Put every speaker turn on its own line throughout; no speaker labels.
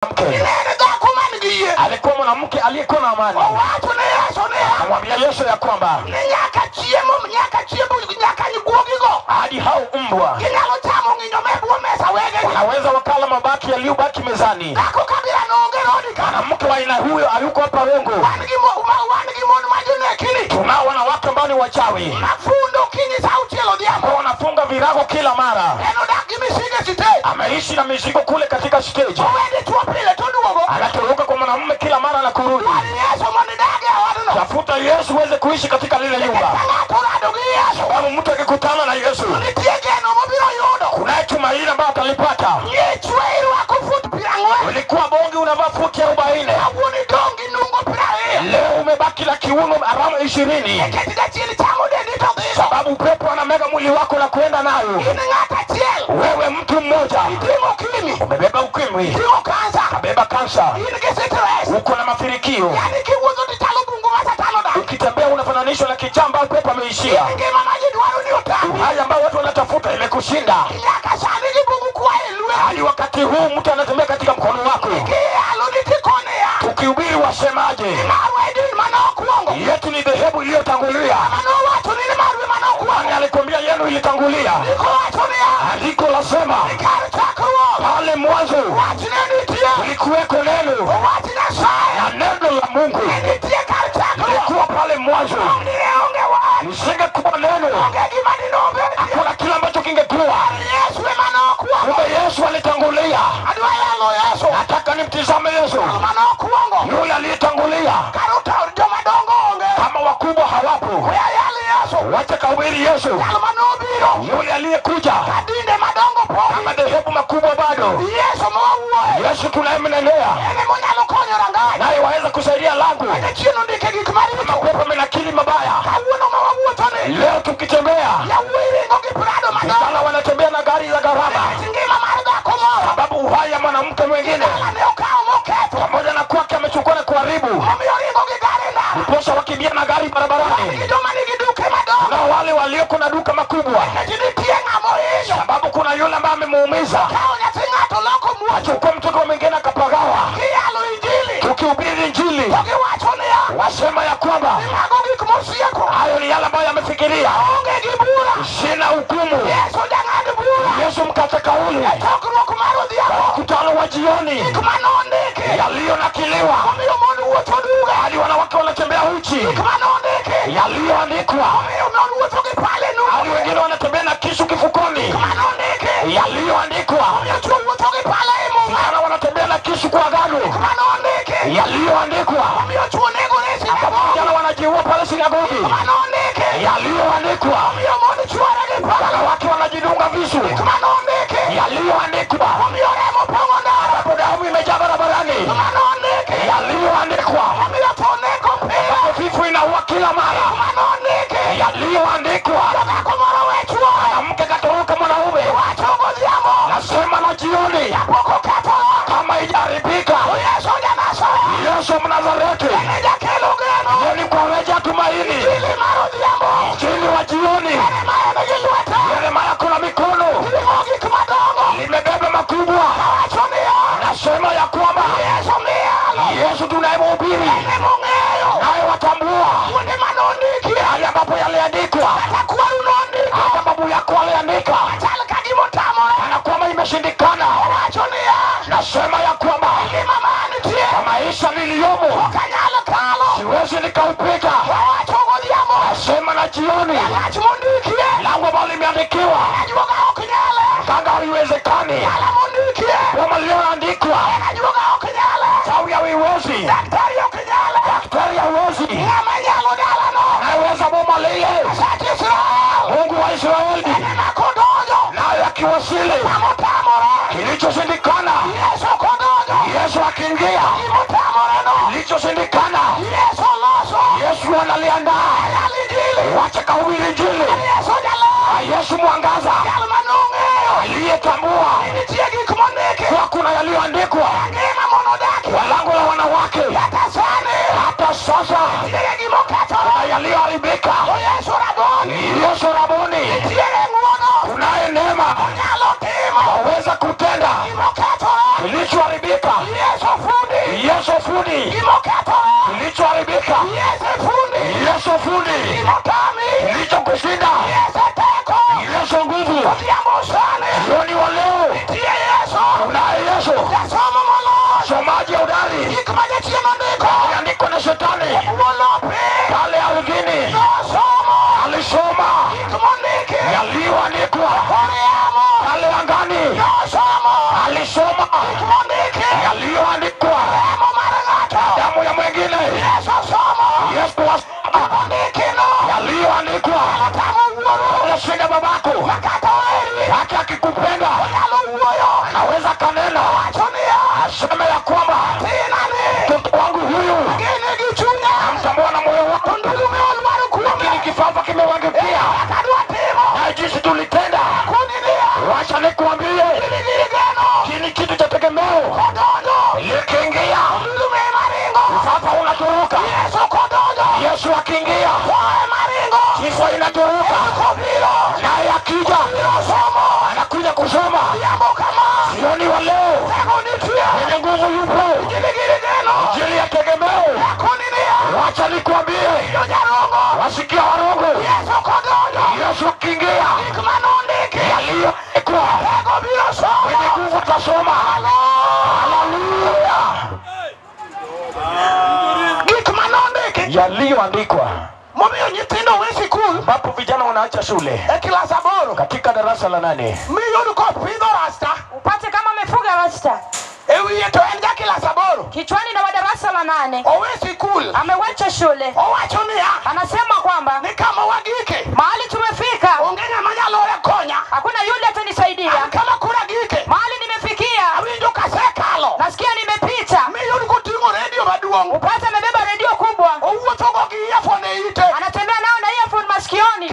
Mwanamke alikuwa mwanamke aliyekuwa na amani. Akamwambia Yesu ya kwamba hadi hao mbwa wanaweza wakala mabaki yaliyobaki mezani. Mwanamke wa aina huyo hayuko hapa Rongo. Tunao wanawake ambao ni wachawi, ambao wanafunga virago kila mara. Ameishi na mizigo kule katika stage, anatoroka kwa mwanamume kila mara na kurudi. Tafuta Yesu uweze kuishi katika lile nyumba, sababu mtu akikutana na Yesu kunaye tumaini ambayo atalipata. Ulikuwa bonge unavaa futi 40, leo umebaki na kiuno alama 20, sababu upepo anamega mwili wako na kuenda nayo. Wewe mtu mmoja umebeba ukimwi, kabeba kansa, uko na mafirikio, ukitembea unafananishwa na kichamba, upepo ameishia. Uhai ambao watu wanatafuta imekushinda. Hadi wakati huu mtu anatembea katika mkono wako. Tukihubiri wasemaje? Yetu ni dhehebu iliyotangulia. Nani alikwambia yenu ilitangulia? Andiko lasema pale mwanzo kulikuweko neno, na neno la Mungu lilikuwa pale mwanzo. Isingekuwa neno, hakuna kile ambacho kingekuwa. Kumbe Yesu alitangulia. Nataka nimtizame Yesu yule aliyetangulia. Kama wakubwa hawapo, wacha kahubiri Yesu yule aliyekuja. Kama dhehebu makubwa bado, Yesu tunayemnenea naye waweza kusaidia langu. Mapepo amenakili mabaya. Leo tukitembea, vijana wanatembea na gari za gharama, sababu uhai ya mwanamke mwingine pamoja na kwake amechukua na kuharibu, ndiposa wakimbia na gari barabarani. Na wale walioko na duka makubwa, sababu kuna yule ambaye amemuumiza, achukua mtoto mwingine akapagawa. Tukihubiri Injili wasema ya kwamba hayo ni yale ambayo yamefikiria, sina hukumu. Yesu mkata kauli mkutano wa jioni, yaliyonakiliwa hadi wanawake wanatembea uchi, yaliyoandikwa hadi wengine wanatembea na kisu kifukoni, yaliyoandikwa vijana wanatembea na kisu kwa agano, yaliyoandikwa vijana wanajiua pale sinagogi, yaliyoandikwa wanawake wanajidunga visu, yaliyoandikwa ambapo damu imejaa barabarani, yaliyoandikwa vifo inaua kila mara, yaliyoandikwa mwanamke katoroka mwanaume. Nasema na jioni kama ijaribika, Yesu Mnazareti ni kwa weja tumaini. Injili wa jioni, Yeremia kuna mikono limebeba makubwa. Nasema ya kwamba Yesu tunayemhubiri naye watambua yale ambapo yaliandikwa, hata babu yako aliandika na kwamba imeshindikana. Nasema ya kwamba kwa maisha niliyomo siwezi nikaupita. Nasema na jioni lango ambalo limeandikiwa mganga haiwezekani, boma lililoandikwa chawi haiwezi, daktari hawezi, naweza boma lile. Mungu wa Israeli naye akiwasili, kilichoshindikana Yesu akiingia, kilichoshindikana Yesu analiandaa. Wacha kahubiri Injili. Yesu mwangaza aliyetambua kuwa kuna yaliyoandikwa kwa lango la wanawake, hata sasa kuna yaliyoharibika. Yesu Rabuni, kunaye neema waweza kutenda kilichoharibika. fundi. Kilichoharibika. Yesu fundi. Kilichokushinda. Yesu nguvu. Jioni wa leo unaye Yesu. Somaji hodari. Andiko na shetani pale ardhini alisoma yaliyoandikwa pale angani alisoma yaliyoandikwa damu ya mwingine. Yesu asoma yaliyoandikwa. Unashinda babako hata akikupenda anaweza kanena aseme ya kwamba mtoto wangu huyu namtambua na moyo wako, lakini kifafa kimewangukia na jinsi tulitenda. Wacha nikuambie, kini kitu cha tegemeo likiingia ufafa unatoroka. Yesu akiingia kifo inatoroka, naye akija anakuja kusoma. Jioni wa leo mwenye nguvu yupo, injili ya tegemeo. Wacha nikuambie, wasikia warongo, Yesu akiingia yaliyoandikwa mwenye nguvu tasoma. Haleluya! Yaliyoandikwa ambapo vijana wanaacha shule katika darasa la 8
upate kama amefuga rasta kichwani na wa darasa la 8 amewacha shule. Anasema kwamba mahali tumefika hakuna yule atanisaidia. Mahali nimefikia nasikia nimepita. Upate amebeba redio kubwa, anatembea nao na earphone masikioni.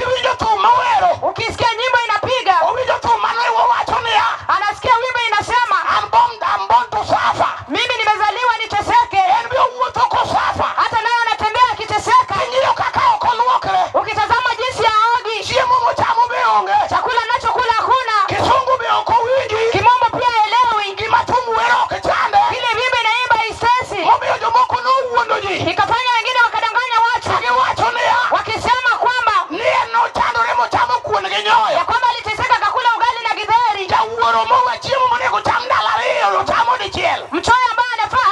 Ukisikia nyimbo inapiga, anasikia wimbo inasema mimi nimezaliwa niteseke. Hata naye anatembea akiteseka. Ukitazama jinsi ya ogi, chakula anachokula hakuna, kimombo pia haelewi, ile wimbo inaimba isesi, ikafanya wengine wakadanganya watu wakisema kwamba ya kwamba aliteseka akakula ugali na githeri. Mchoyo ambaye anafaa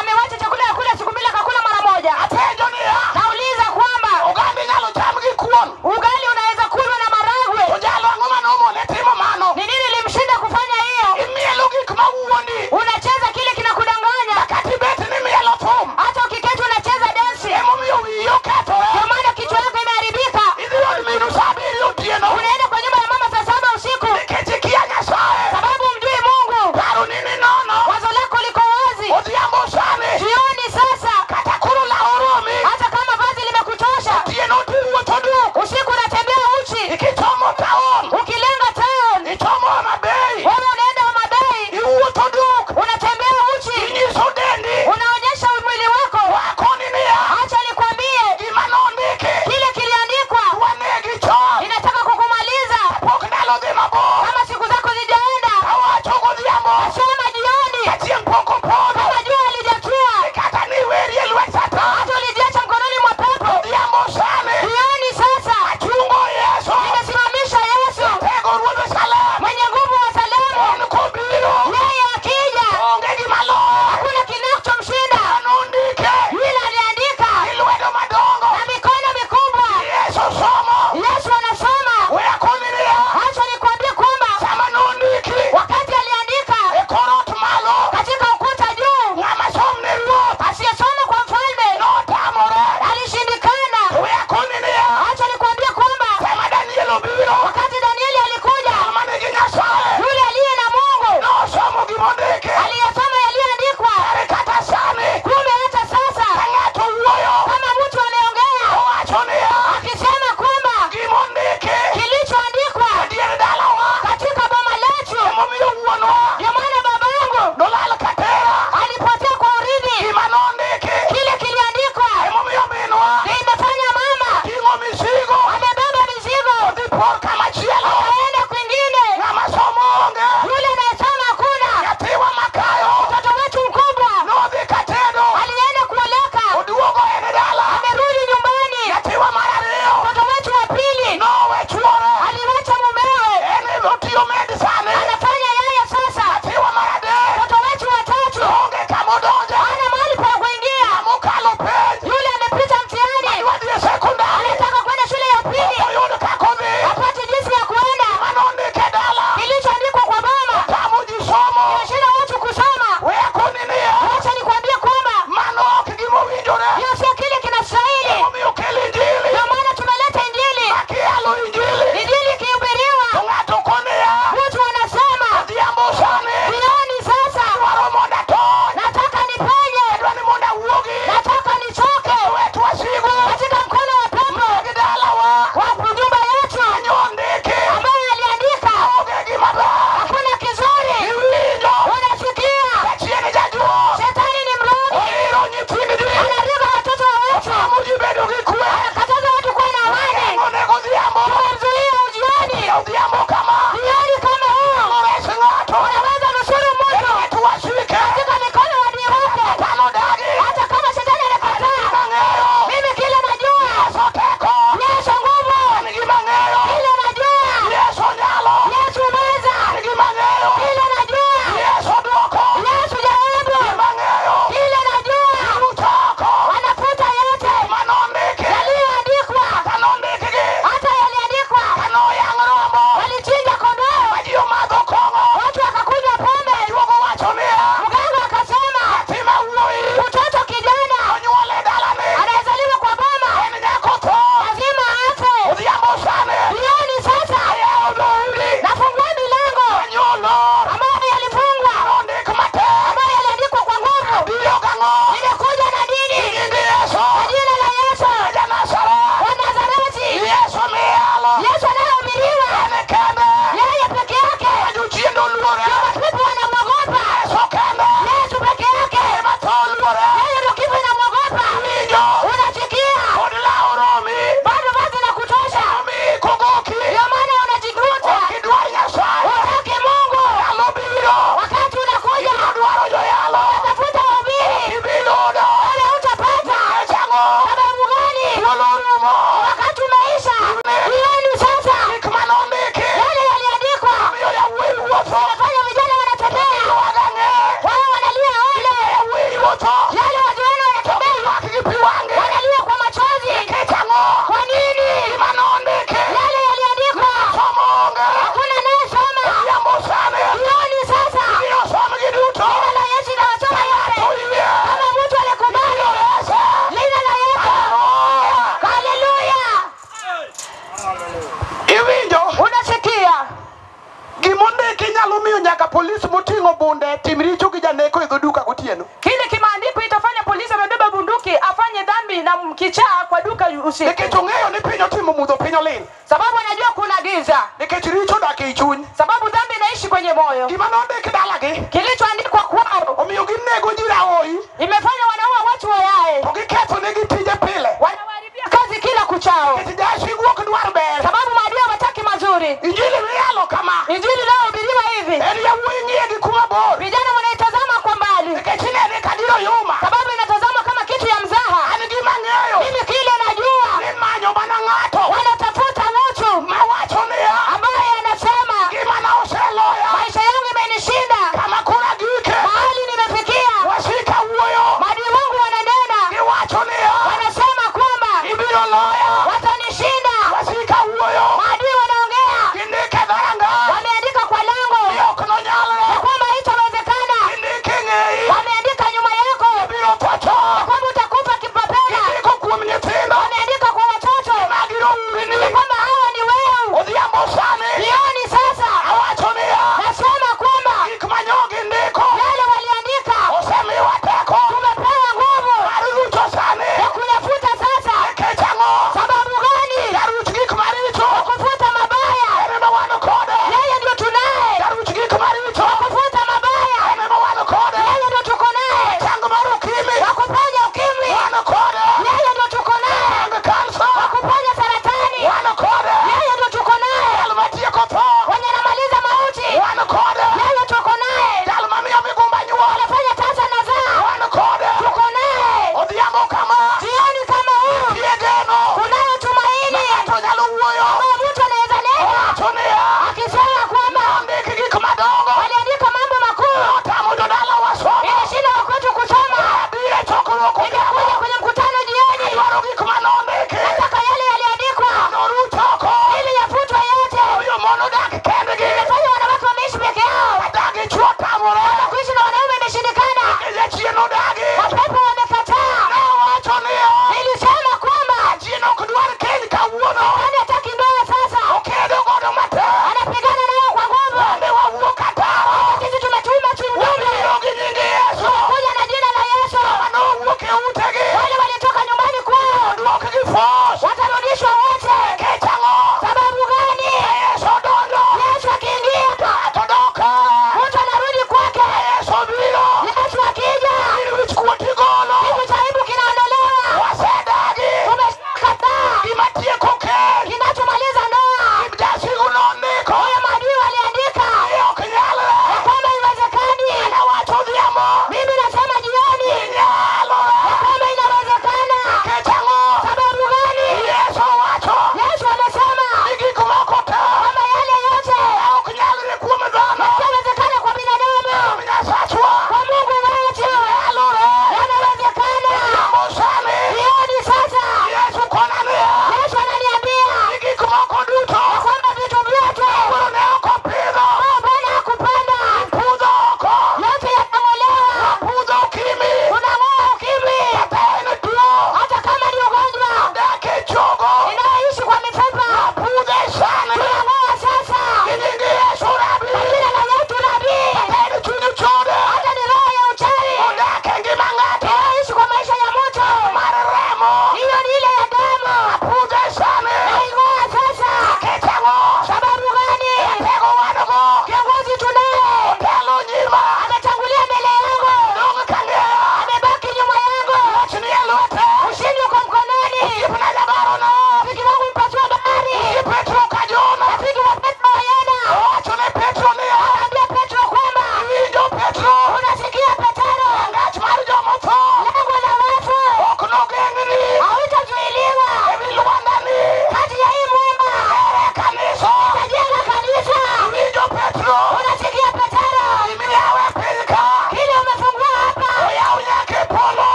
Gimomiyo nyaka polisi moting'o bunde tim richo gi janeko e dho duka gotieno.
Kile kimaandiko itafanya polisi amebeba bunduki afanye dhambi na kichaa kwa duka usiku,
Nikech ong'eyo ni piny otimo mudho, piny olil.
Sababu anajua kuna giza,
Nikech richo odak ei chuny.
Sababu dhambi inaishi kwenye moyo.
Gima nondik dalagi
Kilichoandikwa kwao
omiyo ginego ji raoi
imefanya wanaua watu wayae,
to giketho negi tije pile.
Wanawaharibia kazi kila kuchao,
Nikech jasigu ok dwar ber.
Sababu maadui hawataki mazuri.
Injili miyalo kama
Injili inayohubiriwa hivi,
en yawuoyi ng'iye gi kuma bor.
Vijana wanaitazama kwa mbali,
Nikech inene ka gino yuma.
Sababu inatazama kama kitu ya mzaha.
An gima ang'eyo
Mimi kile najua
ni manyo mana ng'ato
wanatafuta mtu
mawacho niya
ambaye anasema
gimana oseloya,
maisha yangu imenishinda,
kama koro agike,
mahali nimefikia,
wasika wuoyo
maadui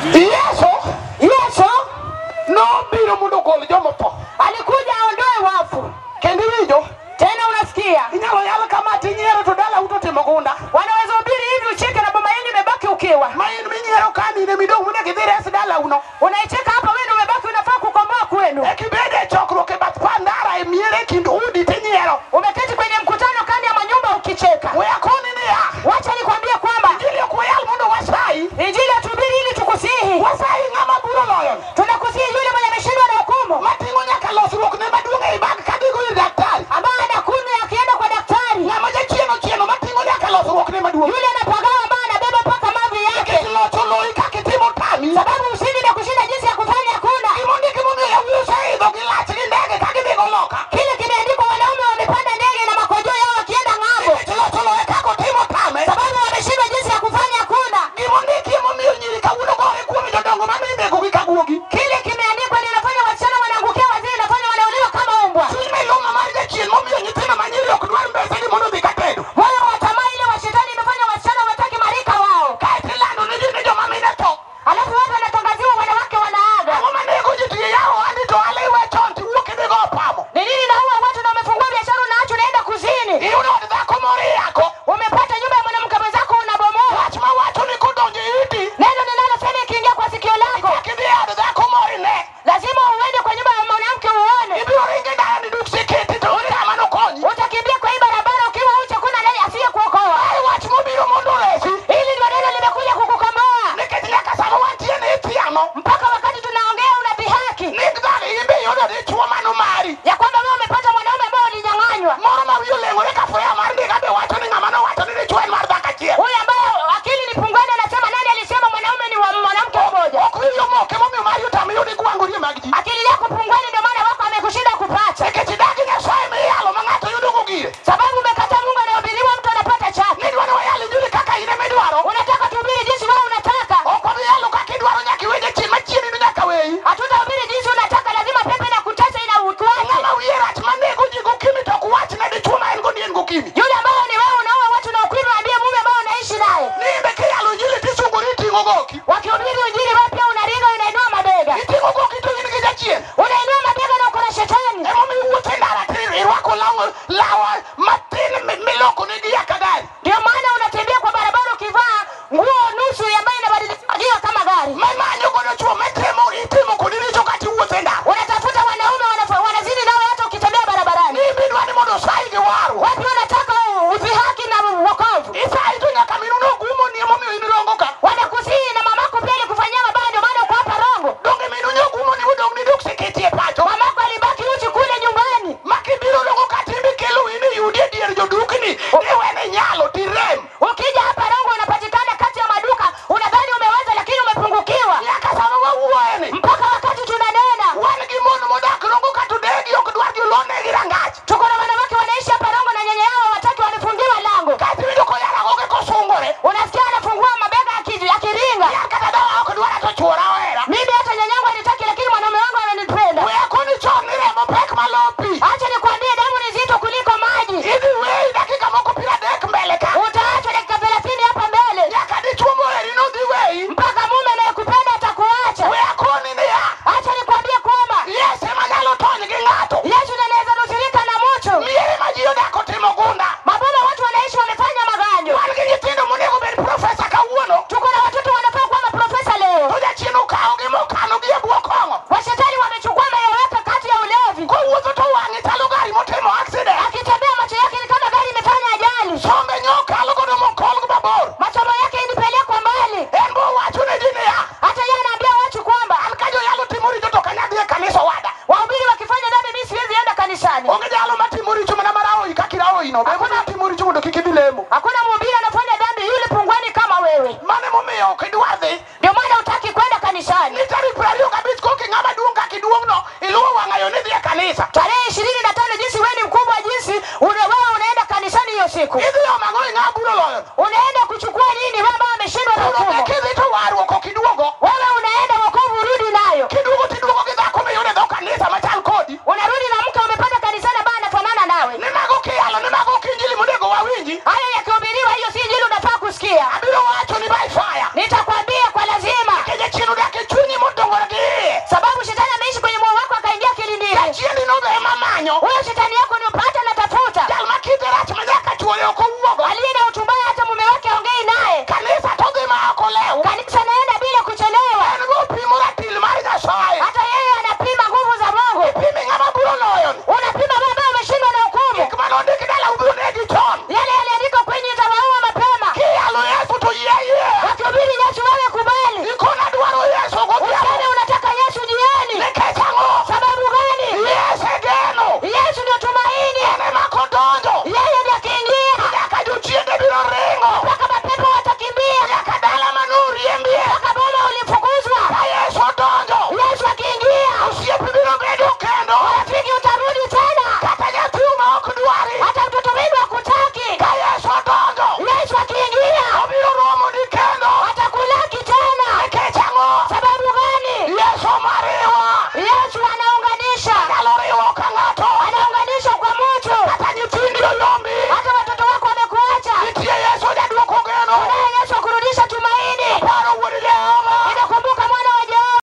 Yesu nobiro mondo ogol joma otho.
Alikuja aondoe wafu.
Kendo iwinjo?
Tena unasikia?
Inyalo yalo kama tinyiero to dala uto timo gunda.
Wanaweza hubiri hivi ucheke na boma yenu imebaki ukiwa.
Ma in minyiero kani ne midong' monego idhi res dala uno.
Unaicheka hapa, wewe ndio umebaki, unafaa kukomboa kwenu.
Ekibede e chokruok e bath pandara e miere kind udi tinyiero.
Umeketi kwenye mkutano kando ya manyumba ukicheka.
We akoni niya.
Wacha nikwambie kwamba
Injili ok wayal mondo wasayi.
Injili hatuhubiri ili tukusihi.
Wasayi ng'ama bura oloyo.
Tunakusihi yule mwenye ameshindwa na hukumu,
Mating'o nyaka losruok ne maduong' ei bag kadhigo ir daktari.
ambaye anakunywa akienda kwa daktari,
Ng'ama jachieno chieno mating'o nyaka losruok ne maduong'.
yule anapagawa ambaye anabeba mpaka mavi yake,
Nikech loch oloyi kaka itimo tami.
sababu ushindi na kushinda jinsi ya kufanya hakuna.
Gimondiki momiyo yawuoyi oseidho gi lach gi ndege ka gidhigo loka.
Kile kimeandikwa, wanaume wamepanda ndege na makojoo yao wakienda ng'ambo,
Nikech loch oloye kaka otimo tame.
sababu wameshindwa jinsi ya kufanya hakuna.
Gimondiki emomiyo nyiri kawuono gore kuom jodongo manemego gi kaguogi.
Kile kimeandikwa linafanya wasichana wanaangukia wazee, inafanya wanaolewa kama umbwa.
Chuny miluma mar jachien momiyo nyithindo manyiri ok dwar mbesegi mondo odhi katedo.
Moyo wa tamaa ile wa shetani imefanya wasichana wataki marika wao,
Kaeto ilando ne ji ni joma mine tho.
alafu watu wanatangaziwa wanawake wanaaga.
Ang'o manego ji to iyawo ohandi to ohala iwe chon tiwuok idhigo opamo.
Ni nini naua watu na umefungua biashara unaacha unaenda kuzini?
Iyudo od dhako moro iyako.
Umepata nyumba ya mwanamke mwenzako unabomoa.
Wach mawacho ni kodonjo e iti.
Neno ninalosema ikiingia kwa sikio lako,
Ichak idhi e od dhako moro ine.
lazima uende kwa nyumba ya mwanamke uone.
Ibiro ringo e ndara ni duk sikiti to onge ng'ama nokonyi.
Utakimbia kwa hii barabara ukiwa uchi, hakuna naye asiyekuokoa.
Mae wach mobiro mondo oresi.
Hili ndio neno limekuja kukukomboa.
Nikech nyaka sama wantie ni ithiano.
Mpaka wakati tunaongea unadhihaki
Nik dhano in be iyudo dichuo mano mari.
ya kwamba wewe umepata mwanaume ambao ulinyang'anywa,
Moro ma wiye oleng'ore ka furaha mar ndiga be wacho ni ng'ama nowacho ni dichuo en mar dhako achiel.
huyu ambaye akili ni pungwani anasema nani alisema mwanaume ni wa mwanamke mmoja?
Ok wiyi omoke momiyo mari otami yudo igwangori mag ji.
Akili yako pungwani, ndio maana wako amekushinda kupata,
Nikech idagi Nyasaye miyalo ma ng'ato yudo go gire.
sababu umekataa Mungu anahubiriwa, mtu anapata chake.
Nidwa ni wayal injili kaka in ema idwaro.
Unataka tuhubiri jinsi wewe unataka,
Ok wabi yalo kaka idwaro nyaka iwe jachien machiegni ni nyaka weyi.
hatutahubiri jinsi unataka, lazima pepe na kutesa ina utuache.
Ng'ama wiye rach manego ji gokimi to ok wach ne dichuo ma en go ni en gokimi.
Yule ambaye ni wewe unaua watu na ukimwi, ambie mume ambao unaishi naye.
Ni in be kiyalo injili tisungori iting'o goki.
Wakihubiri injili, wewe pia unaringa, unainua mabega,
Iting'o goki to in gi jachien.
unainua mabega na uko na shetani.
Emomiyo iwuotho e ndara to irwako law matin miloko negi yaka gari.
Ndio maana unatembea kwa barabara ukivaa nguo nusu ambayo inabadilika kama gari.
Mimanyo godo chuo mitimo itimo kodi richo kata iwuotho e ndara.
Unatafuta wanaume wanazini nawe hata ukitembea barabarani.
Ni in be idwa ni mondo osayi gi warruok.
Wapi wanataka udhihaki na wokovu.
Isayi to nyaka minu nogumoni emomiyo in rongo ka.
Wanakusihi na mamako pia alikufanyia mabaya, ndio maana uko hapa Rongo.
Donge minu nyogumoni odong' ni duk sikiti e pacho.
Mamako alibaki uchi kule nyumbani.
Makibiro rongo katimbi kelo in iyudi e dier jodukni niwene nyalo tirem.
Ukija hapa Rongo unapatikana kati ya maduka, unadhani umeweza lakini umepungukiwa.
Nyaka sama wawuoyeni
Mpaka wakati tunanena,
wan gi mon modak rongo katodegi ok dwar jolonegi rangach.
tuko na wanawake wanaishi hapa Rongo na nyenye yao wataki, wamefungiwa lango.
Kaeto iwinjo koyaro agoge kosungore.
Unasikia anafungua mabega akiringa.
Yar kata dawa ok dwara to chuora ohera.
Mimi hata nyanyangu anitaki, lakini mwanaume wangu ananipenda.
We akoni chon ni remo pek malo pi.
Acha nikwambie, damu ni nzito kuliko maji.
Idhi weyi dakika moko piero adek mbele ka.
Utaachwa dakika 30 hapa mbele,
Nyaka dichuo moheri nodhi weyi.
mpaka mume anayekupenda atakuacha.
We akoni niya.
Acha nikwambie kwamba
Yesu ema nyalo tony gi ng'ato.
Yesu ndiye anaweza nusurika na mtu.
Miere ma ji odak otimo gunda.
Maboma watu wanaishi wamefanya maganjo.
Wan gi nyithindo monego bed profesa kawuono.
Tuko na watoto wanafaa kuwa maprofesa leo.
To jachien okawogi mokanogi e bwo kong'o.
Washetani wamechukua mayoweka kati ya ulevi.
Kowuotho to wang'e chalo gari motimo accident.
Akitembea macho yake ni kama gari imefanya ajali.
Sombe nyokalo godo mokolgo mabor.
Masomo yake ilipelekwa mbali.
En bo owacho ne ji niya.
Hata yeye anaambia watu kwamba
An ka joyalo timo richo to ok anyal dhi e kanisa wada.
wahubiri wakifanya dhambi, mimi siwezi enda kanisani.
Onge jalo matimo richo mana mar aoi kaka iraoino. Be mondo timo richo mondo kik idhi lemo.
Hakuna mhubiri anafanya dhambi yule pungwani kama wewe.
Mano emomiyo ok idwa dhi.
Ndio maana hutaki kwenda kanisani.
Ni tarik 25 koki ng'ama duong' kaka iduong'no iluwo wang'ayo ni dhi e kanisa.
Tarehe 25 jinsi